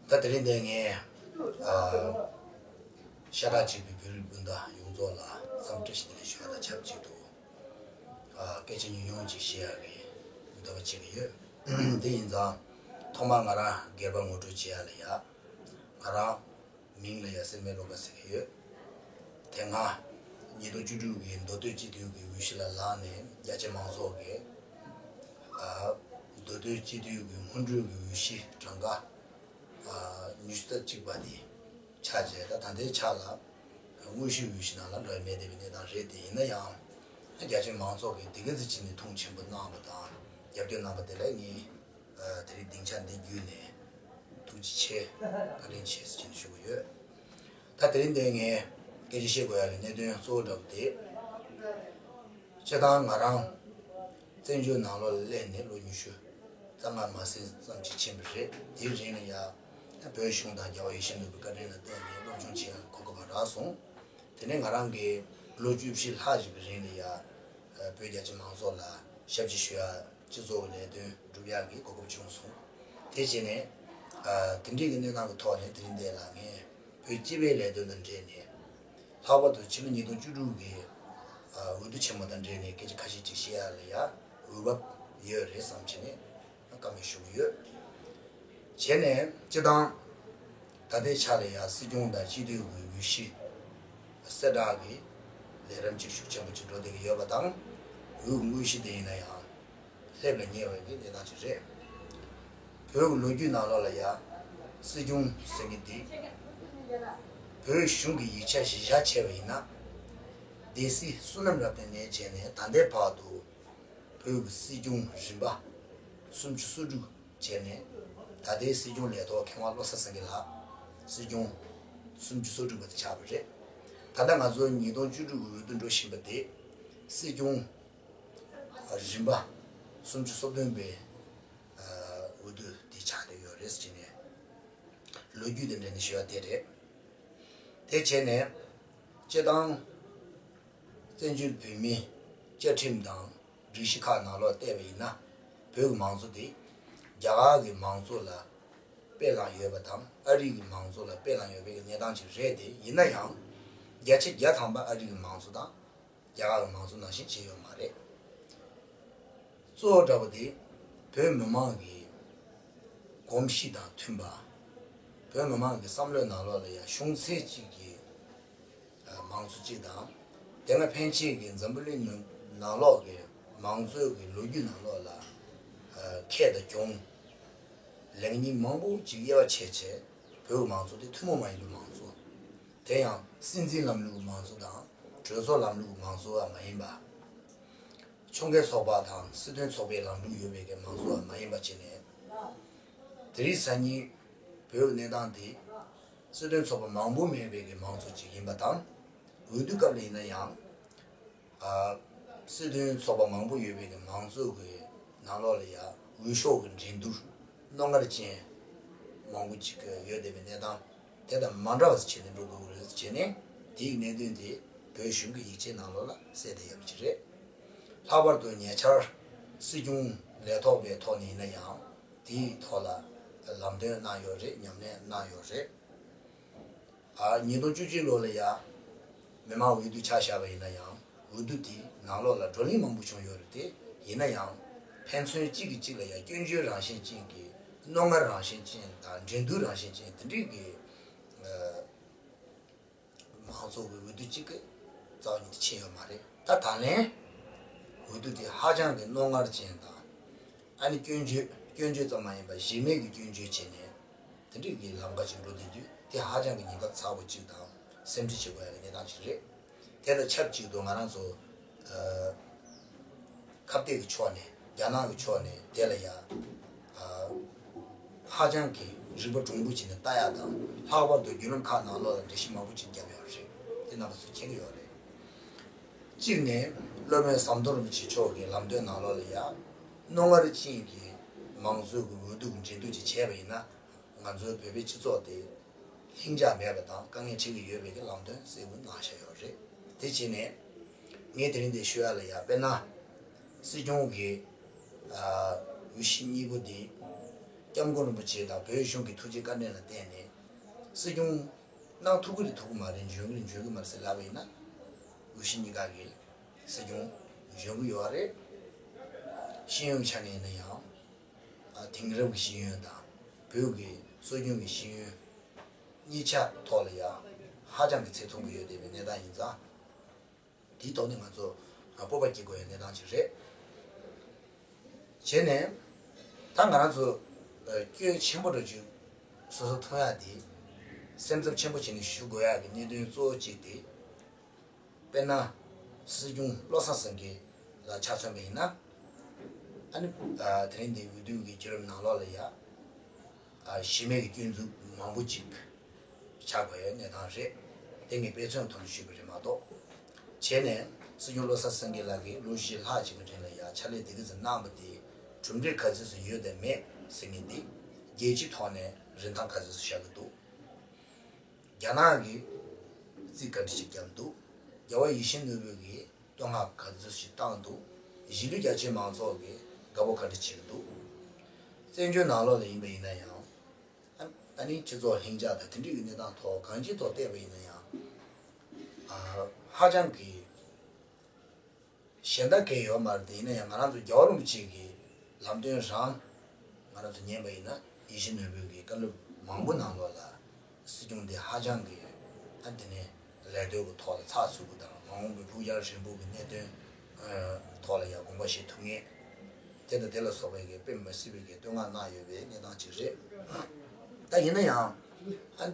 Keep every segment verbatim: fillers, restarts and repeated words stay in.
ད་དེ་རིང་འདིར་ངས་ཨ་ཤ་ཁྲག་གཅིག་པའི་བོད་རིགས་སྤུན་ཟླ་ཡོངས་རྫོགས་ལ་འཚམས་འདྲི་ཞུ་བ་དང་ཆབས་ཅིག་ཏུ། ཨ་སྐད་ཆ་ཉུང་ཉུང་ཅིག་བཤད་ཡག་གི་འདོད་པ་བྱེད་ཀྱི་ཡོད། དེ་ཡིན་ཙང་ཐོག་མར་ང་རང་སྒེར་པ་ངོ་སྤྲོད་བྱེད་ཡག་ལ་ཡ། ང་རང་མིང་ལ་ཡ་སེར་སྨད་བློ་དགའ་ཟེར་གྱི་ཡོད། དེ་སྔ་ཉིས་སྟོང་བཅུ་དྲུག་གི་མདོ་སྟོད་སྤྱི་འཐུས་ཀྱི་འོས་གཞི་ལ་ལངས་ནས་རྒྱ་ཆེ་མང་ཚོགས་ཀྱི་ཨ་མདོ་སྟོད་སྤྱི་འཐུས་ཀྱི་སྔོན་འགྲོའི་གི་འོས་གཞི་གྲངས་ཀ་ཨ་ཉི་ཤུ་རྩ་གཅིག་པ་དེ་ཆགས་བྱས། ད་ད་ལྟའི་ཆ་ལ་དངོས་གཞིའི་འོས་གཞི་ནང་ལ་འགྲོ་ཡ་མེད་བསྡད་པའི་གནས་སྟངས་རེད། དེ་ཡིན་ན་ཡང་རྒྱ་ཆེ་མང་ཚོགས་ཀྱིས་དེ་ག་ཚོད་ཅིག་ནས་མཐོང་ཆེན་པོ་གནང་བ་དང་རྒྱབ་སྐྱོར་གནང་བ་དེ་ལ་ངས་ཨ་དེ་རིང་སྡིངས་ཆ་འདི་བརྒྱུད་ནས་ཐུགས་རྗེ་ཆེ་བཀའ་དྲིན་ཆེ་ཟེར་གྱིན་ཞུ་གི་ཡོད། ད་དེ་རིང་འདིར་ངས་སྐད་ཆ་བཤད་དགོས་ཡག་གི་གནད་དོན་གཙོ་བོ་འདྲ་པོ་དེ། སྤྱིར་བཏང་ང་རང་བཙན་བྱོལ་ནང་ལོགས་ལ་སླེབས་ནས་ལོ་ཉི་ཤུ་རྩ་ལྔ་མ་ཟིན་ཙམ་ཅིག་ཕྱིན་པ་རེད། དེའི་རིང་ལ་ཡ་བོད་གཞུང་དང་རྒྱལ་བ་ཡིད་བཞིན་ནོར་བུའི་བཀའ་དྲིན་ལ་བརྟེན་ནས་སློབ་སྦྱོང་བྱེད་ཡག་གི་གོ་སྐབས་རག་སོང་། དེ་ནས་ང་རང་གིས་ལོ་བཅུ་བཞི་ལྷག་ཅིག་གི་རིང་ལ་ཡ་བོད་རྒྱ་ཆེ་མང་ཚོགས་ལ་ཞབས་ཕྱི་ཞུ་ཡག་སྤྱི་ཚོགས་ཀྱི་ལས་དོན་སྒྲུབ་ཡག་གི་གོ་སྐབས་བྱུང་སོང་། དེ་བྱས་ནས་ཨ་དེ་འདྲའི་གི་གནས་སྟངས་ཀྱི་ཐོག་ནས་དེ་རིང་འདིར་ལ་ངས་བོད་སྤྱི་པའི་ལས་དོན་དང་འབྲེལ་ནས། ལྷག་པར་དུ་ཕྱི་ལོ་ཉིས་སྟོང་བཅུ་དྲུག་གི་ཨ་འོས་བསྡུ་ཆེན་མོ་དང་འབྲེལ་ནས་སྐད་ཆ་ཁ་ཤས་ཅིག་བཤད་ཡག་ལ་ཡ་འོས་བབ་ཡོད་རེད་བསམ་བྱས་ནས་བཀའ་མོལ་ཞུ་གི་ཡོད། བྱས་ནས་སྤྱིར་བཏང་ད་ལྟའི་ཆ་ལ་ཡ་སྲིད་སྐྱོང་དང་སྤྱི་འཐུས་ཀྱི་འོས་གཞི་གསལ་བསྒྲགས་ཀྱི་ལས་རིམ་ཅིག་ཤུགས་ཆེན་པོ་ཅིག་འགྲོ་བསྡད་ཀྱི་ཡོད་པ་དང་། འོས་ཀྱི་དངོས་གཞི་དེ་ཡིན་ན་ཡང་སླེབས་ལ་ཉེ་བའི་གི་གནས་སྟངས་ཅིག་རེད། བོད་ཀྱི་ལོ་རྒྱུས་ནང་ལོགས་ལ་ཡ་སྲིད་སྐྱོང་ཟེར་མཁན་འདི་བོད་གཞུང་གི་ཡིག་ཆ་གཞི་བཞག་བྱས་པ་ཡིན་ན། སྡེ་སྲིད་བསོད་ནམས་རབ་བརྟན་ནས་བྱས་ནས་ད་ལྟའི་བར་དུ་བོད་ཀྱི་སྲིད་སྐྱོང་རིམ་པ་སུམ་ཅུ་སོ་དྲུག་བྱས་ནས། ད་ལྟའི་སྲིད་སྐྱོང་ལས་ཐོག་མཁས་དབང་བློ་བཟང་སེང་གེ་ལགས་སྲིད་སྐྱོང་སུམ་ཅུ་སོ་དྲུག་པ་དེ་ཆགས་པ་རེད། ད་ལྟ་ང་ཚོ་ཉིས་སྟོང་བཅུ་དྲུག་གི་འོས་བསྡུ་འགྲོ་བཞིན་པ་དེ་སྲིད་སྐྱོང་རིམ་པ་སུམ་ཅུ་སོ་བདུན་པའི་འོས་བསྡུ་དེ་ཆགས་བསྡད་ཡོད་རེད་ཟེར་ནས་ལོ་རྒྱུས་དང་འབྲེལ་ནས་ཞུ་བ་དེ་རེད། དེ་བྱས་ནས་སྤྱིར་བཏང་བཙན་བྱོལ་བོད་མིའི་བཅའ་ཁྲིམས་དང་སྒྲིག་གཞི་ཁག་ནང་ལོགས་བལྟས་པ་ཡིན་ན། བོད་ཀྱི་མང་གཙོ་དེ་རྒྱ་གར་གྱི་མང་གཙོ་ལ་དཔེ་བླངས་ཡོད་པ་དང་ཨ་རི་གི་མང་གཙོ་ལ་དཔེ་བླངས་ཡོད་པའི་གནས་སྟངས་ཅིག་རེད་དེ། ཡིན་ན་ཡང་བརྒྱ་ཆ་བརྒྱ་ཐམ་པ་ཨ་རི་གི་མང་གཙོ་དང་རྒྱ་གར་གྱི་མང་གཙོ་ནང་བཞིན་བྱས་ཡོད་མ་རེད། གཙོ་བོ་འདྲ་པོ་དེ་བོད་མི་མང་གི་གོམས་གཤིས་དང་མཐུན་པ། བོད་མི་མང་གི་བསམ་བློའི་ནང་ལོགས་ལ་ཡང་གཞུང་ཚད་གཅིག་གི་མང་གཙོ་གཅིག་དང་། དེ་སྔ་ཕན་ཆད་ཀྱི་འཛམ་བུ་གླིང་ནང་ལོགས་ཀྱི་མང་གཙོའི་གི་ལོ་རྒྱུས་ནང་ལོགས་ལ་ཁེ་དང་གྱོང་ལེགས་ཉེས་མང་པོ་ཅིག་དབྱེ་བ་ཕྱེ་བྱས། བོད་ཀྱི་མང་གཙོ་དེ་ཐུན་མོང་མ་ཡིན་པའི་མང་གཙོ། དེ་ཡང་སྲིད་འཛིན་ལམ་ལུགས་ཀྱི་མང་གཙོ་དང་གྲོས་ཚོགས་ལམ་ལུགས་ཀྱི་མང་གཙོ་བ་མ་ཡིན་པ། ཕྱོགས་འགལ་ཚོགས་པ་དང་སྲིད་དོན་ཚོགས་པའི་ལམ་ལུགས་ཡོད་པའི་གི་མང་གཙོ་བ་མ་ཡིན་པ་བྱས་ནས། དེ་རིང་སང་ཉིན་བོད་ཀྱི་གནས་སྟངས་དེ་སྲིད་དོན་ཚོགས་པ་མང་པོ་མེད་པའི་གི་མང་གཙོ་ཅིག་ཡིན་པ་དང་། འོས་བསྡུ་སྐབས་ལ་ཡིན་ན་ཡང་ཨ་སྲིད་དོན་ཚོགས་པ་མང་པོ་ཡོད་པའི་གི་མང་གཙོ་གི་ནང་ལོགས་ལ་ཡ་འོས་ཤོག་གི་འགྲན་བསྡུར་རྣོ་ངར་ཅན་མང་པོ་ཅིག་ཡོད་བསྡད་པའི་གནས་སྟངས་དེ་དང་མ་འདྲ་བ་ཞིག་བྱས་ནས་འགྲོ་དགོས་ཀྱི་རེད་ཟེར་བྱས་ནས། དེའི་གནད་དོན་དེ་བོད་གཞུང་གི་ཡིག་ཆའི་ནང་ལོགས་ལ་གསལ་བསྡད་ཡོད་པ་ཅིག་རེད། ལྷག་པར་དུ་ཉེ་ཆར་སྲིད་སྐྱོང་ལས་ཐོག་པའི་ཐོག་ནས་ཡིན་ན་ཡང་དེའི་ཐོག་ལ་ལམ་སྟོན་གནང་ཡོད་རེད། ཉམས་ལེན་གནང་ཡོད་རེད། ཨ་ཉིས་སྟོང་བཅུ་གཅིག་ལོ་ལ་ཡ་མི་མང་འོས་བསྡུ་ཆ་བཞག་པ་ཡིན་ན་ཡང་། འོས་བསྡུ་དེའི་ནང་ལོགས་ལ་བགྲོ་གླེང་མང་པོ་བྱུང་ཡོད་རེད་དེ། ཡིན་ན་ཡང་ཕན་ཚུན་གཅིག་གིས་གཅིག་ལ་ཡ་སྐྱོན་བརྗོད་རང་བཞིན་ཅན་གྱི་རྣོ་ངར་རང་བཞིན་ཅན་དང་འགྲན་བསྡུར་རང་བཞིན་ཅན་དེ་འདྲའི་གི་ཨ་མང་ཚོགས་ཀྱི་འོས་བསྡུ་གཅིག་གི་རྩ་བ་ཉིད་དུ་ཕྱིན་ཡོད་མ་རེད། ད་ད་ལན་འོས་བསྡུ་དེ་ཧ་ཅང་གི་རྣོ་ངར་ཅན་དང་། ཨ་ནི་སྐྱོན་བརྗོད་སྐྱོན་བརྗོད་ཙམ་མ་ཡིན་པར་གཞི་མེད་ཀྱི་སྐྱོན་བརྗོད་བྱས་ནས་དེ་འདྲའི་གི་ལམ་ཁ་ཅིག་འགྲོ་བསྡད་དུས། དེ་ཧ་ཅང་གི་ཉེན་ཁ་ཚ་པོ་ཅིག་དང་སེམས་ཁྲལ་བྱེད་དགོས་ཡ་གི་གནས་སྟངས་ཅིག་རེད། དེ་དང་ཆབས་ཅིག་ཏུ་ང་རང་ཚོ་ཨ་ཁ་གཏད་ཀྱི་ཕྱོགས་ནས། རྒྱ་ནག་གི་ཕྱོགས་ནས་དེ་ལ་ཡ་ཨ་ཧ་ཅང་གི་རིག་པ་གྲུང་པོ་བྱས་ནས་ལྟ་ཡ་དང་། ལྷག་པར་དུ་བརྒྱུད་ལམ་ཁག་ནང་ལོགས་ལ་འགྲེལ་བཤད་མང་པོ་ཅིག་བརྒྱབ་ཡོད་རེད། དེ་རྣམ་པ་ཚོས་མཁྱེན་གྱི་ཡོད་རེད། གཅིག་ནས་སློབ་དཔོན་ཟམ་གདོང་རིན་པོ་ཆེ་མཆོག་གི་ལམ་སྟོན་ནང་ལོགས་ལ་ཡ། རྣོ་ངར་ཅན་གྱི་མང་གཙོའི་གི་འོས་བསྡུ་གི་འགྲན་བསྡུར་ཅིག་བྱས་པ་ཡིན་ན། ང་ཚོའི་བོད་པའི་སྤྱི་ཚོགས་དེ་ལྷིང་འཇགས་མེད་པ་དང་དཀའ་ངལ་འཕྲད་ཀྱི་ཡོད་པའི་གི་ལམ་སྟོན་གསལ་པོ་གནང་བཞག་ཡོད་རེད། དེ་བྱས་ནས་ངས་དེ་རིང་འདིར་ཞུ་ཡ་ལ་ཡ། དཔེར་ན་སྲིད་སྐྱོང་གི་ཨ་འོས་གཞི་གཉིས་པོ་འདི། སྐྱབས་མགོན་རིན་པོ་ཆེ་དང་བོད་གཞུང་གི་ཐུགས་རྗེ་བཀའ་དྲིན་ལ་བརྟེན་ནས་སྲིད་སྐྱོང་གནང་ཐུབ་ཀྱི་རེད་ཐུབ་ཀྱི་མ་རེད། འཇོན་གྱི་རེད་འཇོན་གྱི་མ་རེད་ཟེར་ལབ་པ་ཡིན་ན། དབུས་གཞིས་གཉིས་ཀ་གི་སྲིད་སྐྱོང་འཇོན་གྱི་ཡོད་རེད། ཤེས་ཡོན་ཆ་ནས་ཡིན་ན་ཡང་། ཨ། དེང་རབས་ཀྱི་ཤེས་ཡོན་དང་བོད་ཀྱི་སྲོལ་རྒྱུན་གྱི་ཤེས་ཡོན་གཉིས་ཆ་ཐོག་ལ་ཡང་ཧ་ཅང་གི་ཚད་མཐོན་པོ་ཡོད་བསྡད་པའི་གནས་སྟངས་ཡིན་ཙང་། དེའི་ཐོག་ནས་ང་ཚོ་སྤོབས་པ་སྐྱེ་དགོས་པའི་གནས་སྟངས་ཅིག་རེད། བྱས་ནས་ད་ང་རང་ཚོ་སྐྱོན་ཆེན་པོ་འདྲ་ཅིག་སོ་སོ་མཐོང་ཡག་དེ་སེམས་འཚབ་ཆེན་པོ་བྱས་ནས་ཞུ་དགོས་ཡག་གི་གནད་དོན་གཙོ་བོ་གཅིག་དེ། དཔེར་ན། སྲིད་སྐྱོང་བློ་བཟང་སེང་གེ་ལ་ཆ་མཚོན་པ་ཡིན་ན། ཨ་ནི། ཨ། དེ་རིང་འདིའི་འོས་བསྡུ་གི་བརྒྱུད་རིམ་ནང་ལོགས་ལ་ཡ། ཨ། གཞི་མེད་ཀྱི་སྐྱོན་འཛུགས་མང་པོ་ཅིག་ཆགས་དགོས་ཡའི་གནས་སྟངས་རེད། དེ་ངས་དཔེ་མཚོན་ཐོག་ནས་ཞུས་པ་རེད་མ་གཏོགས། བྱས་ནས་སྲིད་སྐྱོང་བློ་བཟང་སེང་གེ་ལགས་ཀྱིས་ལོ་བཞི་ལྷག་ཅིག་གི་རིང་ལ་ཡ་ཕྱག་ལས་དེ་ག་ཙམ་གནང་བ་དེ་གྲུབ་འབྲས་ག་ཚོད་ཙམ་ཡོད་དམ་མེད་ཟེར་མཁན་འདི་རྒྱལ་སྤྱིའི་ཐོག་ནས་རིན་ཐང་ག་ཚོད་ཙམ་བཞག་གི་འདུག་རྒྱ་ནག་གིས་རྩིས་ག་འདྲ་ཞིག་བརྒྱབ་འདུག་རྒྱལ་བ་ཡིད་བཞིན་ནོར་བུ་གིས་བསྟོད་བསྔགས་ག་ཚོད་ཞིག་བཏང་འདུག་གཞིས་ལུས་རྒྱ་ཆེའི་མང་ཚོགས་ཀྱིས་དགའ་པོ་ག་འདྲ་བྱེད་ཀྱི་འདུག་བཙན་བྱོལ་ནང་ལོགས་ལ་ཡིན་པ་ཡིན་ན་ཡང་། ཨ་ནི་སྤྱི་ཚོགས་ལྷིང་འཇགས་དང་དེ་འདྲའི་གི་གནས་སྟངས་ཐོག་གང་ཅིའི་ཐོག་བལྟས་པ་ཡིན་ན་ཡང་། ཨ། ཧ་ཅང་གི་གཞན་དག་གས་ཡོད་མ་རེད་དེ། ཡིན་ན་ཡང་ང་རང་ཚོ་རྒྱལ་བ་རིན་པོ་ཆེ་གི་ལམ་སྟོན་རང་ང་རང་ཚོ་ཉན་པ་ཡིན་ན་ཡིད་བཞིན་ནོར་བུ་གི་བཀའ་སློབ་མང་པོ་ནང་ལོགས་ལ་སྲིད་སྐྱོང་འདི་ཧ་ཅང་གི། ཨ། དེ་ནས་ལས་དོན་གྱི་ཐོག་ལ་ཚགས་ཚུད་པོ་དང་མ་འོངས་པའི་ཕུགས་འབྱར་རིང་པོ་གི་གནད་དོན་ཐོག་ལ་ཡང་དགོངས་པ་བཞེས་ཐུབ་མཁན། དེ་དང་དེ་ལ་སོགས་པའི་གི་དཔེ་མི་སྲིད་པའི་གི་བསྟོད་བསྔགས་གནང་ཡོད་པའི་གནས་སྟངས་ཅིག་རེད། ད་ཡིན་ན་ཡང་། ཨ།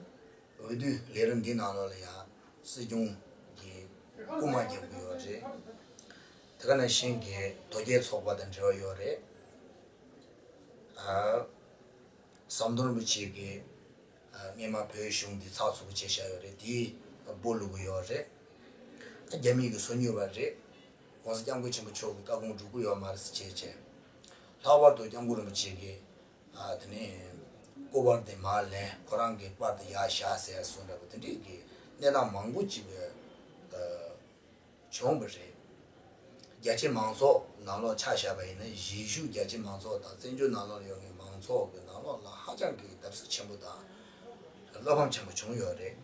འོས་བསྡུ་ལས་རིམ་འདི་ནང་ལོགས་ལ་ཡང་སྲིད་སྐྱོང་གི་སྐུལ་མ་རྒྱབ་ཀྱི་ཡོད་རེད། དེ་ག་ནང་བཞིན་གྱི་དོལ་རྒྱལ་ཚོགས་པ་དང་འབྲེལ་བ་ཡོད་རེད། ཨ། ཟམ་གདོང་རིན་པོ་ཆེ་གིས། ཨ། སྔས་མ་བོད་གཞུང་འདི་ཚགས་ཚུད་པོ་བྱས་བཞག་ཡོད་རེད། དེའི་སྦོ་ལུག་གི་ཡོད་རེད། ཨ། རྒྱ་མི་གི་སོ་ཉུལ་བ་རེད། ༸གོང་ས་༸སྐྱབས་མགོན་ཆེན་པོ་མཆོག་གི་བཀའ་དགོངས་སྒྲུབ་ཀྱི་ཡོད་མ་རེད་ཟེར་བྱས་བྱས། ལྷག་པར་དུ་སྐྱབས་མགོན་རིན་པོ་ཆེ་གིས། ཨ། དེ་ནས་སྐུ་པར་དེ་མར་ལེན། ཁོ་རང་གི་པར་དེ་ཡར་བཞག་ཟེར་གསུངས་འདྲ་པོ་དེ་འདྲའི་གི་གནས་སྟངས་མང་པོ་ཅིག་གི། ཨ། བྱུང་བ་རེད། རྒྱ་ཆེ་མང་ཚོགས་ནང་ལོགས་ཆ་བཞག་པ་ཡིན་ན། གཞིས་བཞུགས་རྒྱ་ཆེ་མང་ཚོགས་དང་བཙན་བྱོལ་ནང་ལོགས་ཡོད་མཁན་མང་ཚོགས་ཀྱི་ནང་ལོགས་ལ་ཧ་ཅང་གི་བརྡབ་གསིག་ཆེན་པོ་དང་བློ་ཕམ་ཆེན་པོ་བྱུང་ཡོད་རེད།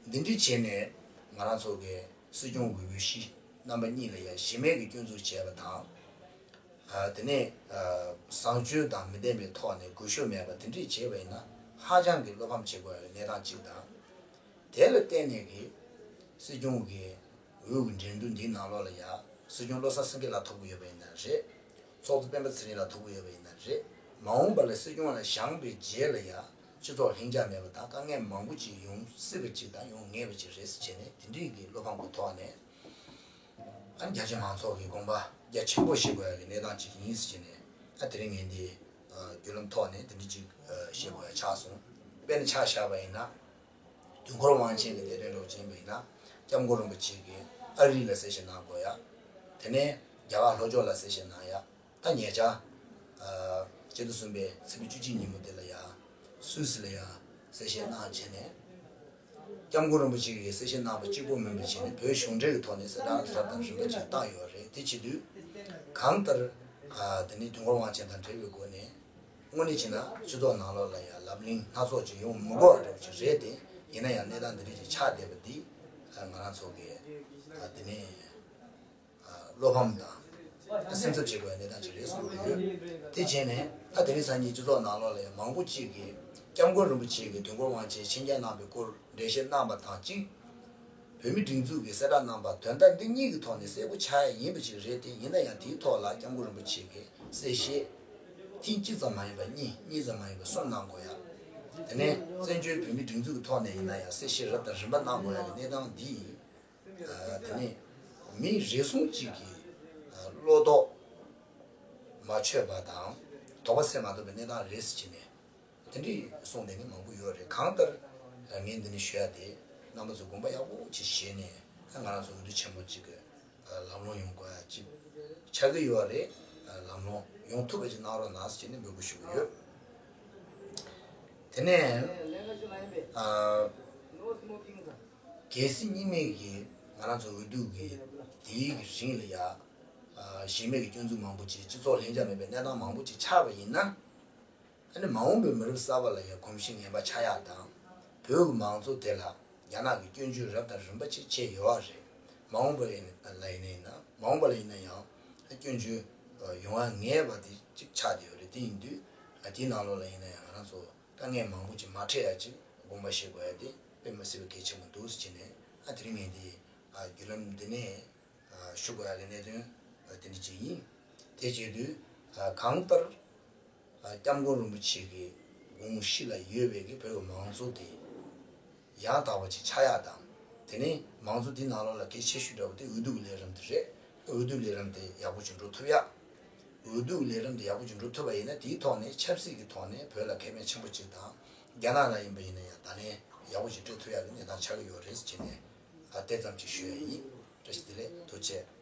འདི་འདྲའི་བྱས་ནས་ང་རང་ཚོ་གི་སྲིད་སྐྱོང་གི་འོས་གཞི་རྣམ་པ་གཉིས་ལ་ཡང་གཞི་མེད་ཀྱི་སྐྱོན་འཛུགས་བྱས་པ་དང་། ཨ། དེ་ནས། ཨ། བཟང་སྤྱོད་དང་མི་ལྡན་པའི་ཐོག་ནས་འགུལ་ཤུགས་མེད་པ་དེ་འདྲས་བྱས་པ་ཡིན་ན་ཧ་ཅང་གི་བློ་ཕམ་བྱེད་དགོས་པའི་གནས་སྟངས་གཅིག་དང་། དེ་ལ་བརྟེན་ནས་ཀྱི་སྲིད་སྐྱོང་གི་འོས་ཀྱི་འགྲན་བསྡུར་འདིའི་ནང་ལོགས་ལ་ཡང་སྲིད་སྐྱོང་བློ་བཟང་སེང་གེ་ལགས་ཐོབ་ཀྱི་ཡོད་པ་ཡིན་ན་རེད། ཚོགས་གཙོ་སྤེན་པ་ཚེ་རིང་ལགས་ཐོབ་ཀྱི་ཡོད་པ་ཡིན་ན་རེད། མ་འོངས་པ་ལ་སྲིད་སྐྱོང་ལ་བཞེངས་པའི་རྗེས་ལ་ཡང་སྤྱི་ཚོགས་ལྷིང་འཇགས་མེད་པ་དང་དཀའ་ངལ་མང་པོ་ཅིག་ཡོང་སྲིད་པ་ཅིག་དང་ཡོང་ངེས་པ་ཅིག་རེད་ཟེར་བྱས་ནས་དེ་འདྲའི་གི་བློ་ཕམ་གྱི་ཐོག་ནས། ཨ་ནི་རྒྱ་ཆེ་མང་ཚོགས་ཀྱི་དགོངས་པ་རྒྱ་ཆེན་པོ་བཞེས་དགོས་ཡ་གི་གནས་སྟངས་ཅིག་ཡིན་ཟེར་བྱས་ནས། ཨ། དེ་རིང་ངས་འདི། ཨ། བརྒྱུད་ལམ་ཐོག་ནས་དེ་འདྲ་ཅིག་ཨ། བཤད་དགོས་ཡ་ཆགས་སོང་། དཔེར་ན་ཆ་བཞག་པ་ཡིན་ན། དུས་འཁོར་དབང་ཆེན་གྱི་གནད་དོན་འདྲ་བོ་ཅིག་ཡིན་པ་ཡིན་ན། སྐྱབས་མགོན་རིན་པོ་ཆེ་གིས་ཨ་རི་ལ་གསལ་བཤད་གནང་དགོས་ཡ། དེ་ནས་རྒྱ་གར་ལྷོ་ཕྱོགས་ལ་གསལ་བཤད་གནང་ཡ། ད་ཉེ་ཆར། ཨ། སྤྱི་ཟླ་གསུམ་པའི་ཚེས་པ་བཅུ་གཅིག་ཉིན་མོ་དེ་ལ་ཡ། སུད་སི་ལ་ཡ་གསལ་བཤད་གནང་བྱས་ནས། སྐྱབས་མགོན་རིན་པོ་ཆེ་གིས་གསལ་བཤད་གནང་བ་གཅིག་པོ་མིན་པ་བྱས་ནས་བོད་གཞུང་འབྲེལ་གྱི་ཐོག་ནས་གསལ་བསྒྲགས་རབ་དང་རིམ་པ་ཅིག་བཏང་ཡོད་རེད། དེ་བྱེད་དུས་གང་ལྟར། ཨ། དེ་ནི་དུས་འཁོར་དབང་ཆེན་དང་འབྲེལ་བའི་སྒོ་ནས་དངོས་གནས་བྱས་ན་སྤྱི་ཚོགས་ནང་ལོགས་ལ་ཡང་ལབ་གླེང་སྣ་ཚོགས་ཅིག་ཡོང་མི་དགོས་པ་འདྲ་བོ་ཅིག་རེད་དེ། ཡིན་ན་ཡང་གནས་སྟངས་འདི་འདྲ་ཅིག་ཆགས་བསྡད་པ་འདི། ཨ། ང་རང་ཚོ་གི། ཨ། དེ་ནས། བློ་ཕམ་དང་། སེམས་འཚབ་བྱེད་དགོས་པའི་གནས་སྟངས་ཅིག་རེད་བསམ་གྱི་ཡོད། དེ་བྱས་ནས་ད་དེ་རིང་སང་ཉིན་སྤྱི་ཚོགས་ནང་ལོགས་ལ་ཡང་མང་པོ་ཅིག་གིས་སྐྱབས་མགོན་རིན་པོ་ཆེ་གིས་དུས་འཁོར་དབང་ཆེན་ཆིངས་ཡིག་གནང་བའི་སྐོར་འགྲེལ་བཤད་གནང་བ་དང་གཅིག་བོད་མིའི་སྒྲིག་འཛུགས་ཀྱི་གསལ་བསྒྲགས་གནང་བ་དོན་དག་འདི་གཉིས་ཀྱི་ཐོག་ནས་གསལ་པོ་ཆགས་ཡ་ཡིན་པ་ཅིག་རེད་དེ། ཡིན་ན་ཡང་དེའི་ཐོག་ལ་སྐྱབས་མགོན་རིན་པོ་ཆེ་གིས་གསལ་བཤད་ཐེངས་གཅིག་ཙམ་མ་ཡིན་པ་གཉིས། གཉིས་ཙམ་མ་ཡིན་པ་གསུམ་གནང་དགོས་ཡ། དེ་ནས་བཙན་བྱོལ་བོད་མིའི་སྒྲིག་འཛུགས་ཀྱི་ཐོག་ནས་ཡིན་ན་ཡང་གསལ་བཤད་རབ་དང་རིམ་པ་གནང་དགོས་ཡ་གི་གནས་སྟངས་འདི་ཡིན། ཨ། དེ་ནས་མི་རེ་ཟུང་གཅིག་གི། ཨ། བློ་དོགས་མ་ཆོད་པ་དང་དོགས་པ་སེལ་མ་ཐུབ་པའི་གནས་སྟངས་རེད་ཟེར་བྱས་ནས་དེ་འདྲའི་གསུངས་བསྡད་མཁན་མང་པོ་ཡོད་རེད། གང་ལྟར། ཨ། ངས་འདི་ནས་ཞུ་ཡ་དེ་རྣམ་པ་ཚོ་དགོངས་པ་ཡག་པོ་ཅིག་བཞེས་ནས། ཨ། ང་རང་ཚོ་འོས་བསྡུ་ཆེན་པོ་གཅིག་གི། ཨ། ལམ་ལྷོང་ཡོང་དགོས་ཡ་ཅིག་ཆགས་ཀྱི་ཡོད་རེད། ཨ། ལམ་ལྷོང་ཡོང་ཐུབ་པ་ཅིག་གནང་རོགས་གནང་ཟེར་བྱས་ནས་འབོད་སྐུལ་ཞུ་གི་ཡོད། དེ་ནས། ཨ། གལ་སྲིད་གཉིས་མེད་ཀྱི་ང་རང་ཚོ་འོས་བསྡུ་གི་དེའི་གི་རིང་ལ་ཡ། ཨ། གཞི་མེད་ཀྱི་སྐྱོན་འཛུགས་མང་པོ་ཅིག་སྤྱི་ཚོགས་ལྷིང་འཇགས་མེད་པའི་གནས་སྟངས་མང་པོ་ཅིག་ཆགས་པ་ཡིན་ན། ཨ་ནི་མ་འོངས་པའི་མི་རབས་གསར་པ་ལ་ཡང་གོམས་གཤིས་ངན་པ་ཆགས་ཡག་དང་། བོད་ཀྱི་མང་གཙོ་དེ་ལ་རྒྱ་ནག་གི་སྐྱོན་བརྗོད་རབ་དང་རིམ་པ་ཅིག་བྱས་ཡོད་པ་རེད། མ་འོངས་པ་ཡིན་ལ་ཡིན་ན་ཡིན་ན་མ་འོངས་པ་ལ་ཡིན་ན་ཡང་སྐྱོན་བརྗོད་ཡོང་ཡག་ངེས་པ་དེ་ཅིག་ཆགས་བསྡད་ཡོད་རེད། དེ་ཡིན་དུས་དེའི་ནང་ལོགས་ལ་ཡིན་ན་ཡང་ང་རང་ཚོ་དཀའ་ངལ་མང་པོ་ཅིག་མ་འཕྲད་ཡག་ཅིག་དགོངས་པ་བཞེས་དགོས་ཡག་དེ་དཔེ་མི་སྲིད་པའི་གལ་ཆེན་པོ་འདུག་ཟེར་བྱས་ནས། ཨ་དེ་རིང་ངས་འདི་བརྒྱུད་ལམ་འདི་ནས་ཞུ་དགོས་ཡག་གི་གནད་དོན་དེ་འདྲ་ཅིག་ཡིན། དེ་བྱེད་དུས་གང་ལྟར་སྐྱབས་མགོན་རིན་པོ་ཆེ་གི་དགོངས་གཞི་ལ་ཡོད་པའི་གི་བོད་ཀྱི་མང་གཙོ་དེ་ཡང་དག་པ་ཅིག་ཆགས་ཡག་དང་། དེ་ནས་མང་གཙོ་འདི་ནང་ལོགས་ལ་གལ་ཆེ་ཤོས་འདྲ་བོ་དེ་འོས་བསྡུ་གི་ལས་རིམ་དེ་རེད། འོས་བསྡུ་ལས་རིམ་དེ་ཡག་པོ་ཅིག་འགྲོ་ཐུབ་ཡག་འོས་བསྡུ་ལས་རིམ་དེ་ཡག་པོ་ཅིག་འགྲོ་ཐུབ་པ་ཡིན་ན། དེའི་ཐོག་ནས་ཆབ་སྲིད་ཀྱི་ཐོག་ནས་བོད་ལ་ཁེ་ཕན་ཆེན་པོ་ཅིག་དང་། རྒྱ་ནག་ལ་ཡིན་པ་ཡིན་ན་ཡང་བརྡ་ལན་ཡག་པོ་ཅིག་སྤྲོད་ཐུབ་ཡག་གི་གནས་སྟངས་ཆགས་ཀྱི་ཡོད་རེད་ཟེར་བྱས་ནས། ཨ་དེ་ཙམ་ཅིག་ཞུ་ཡག་ཡིན། བཀྲ་ཤིས་བདེ་ལེགས། ཐུགས་རྗེ་ཆེ།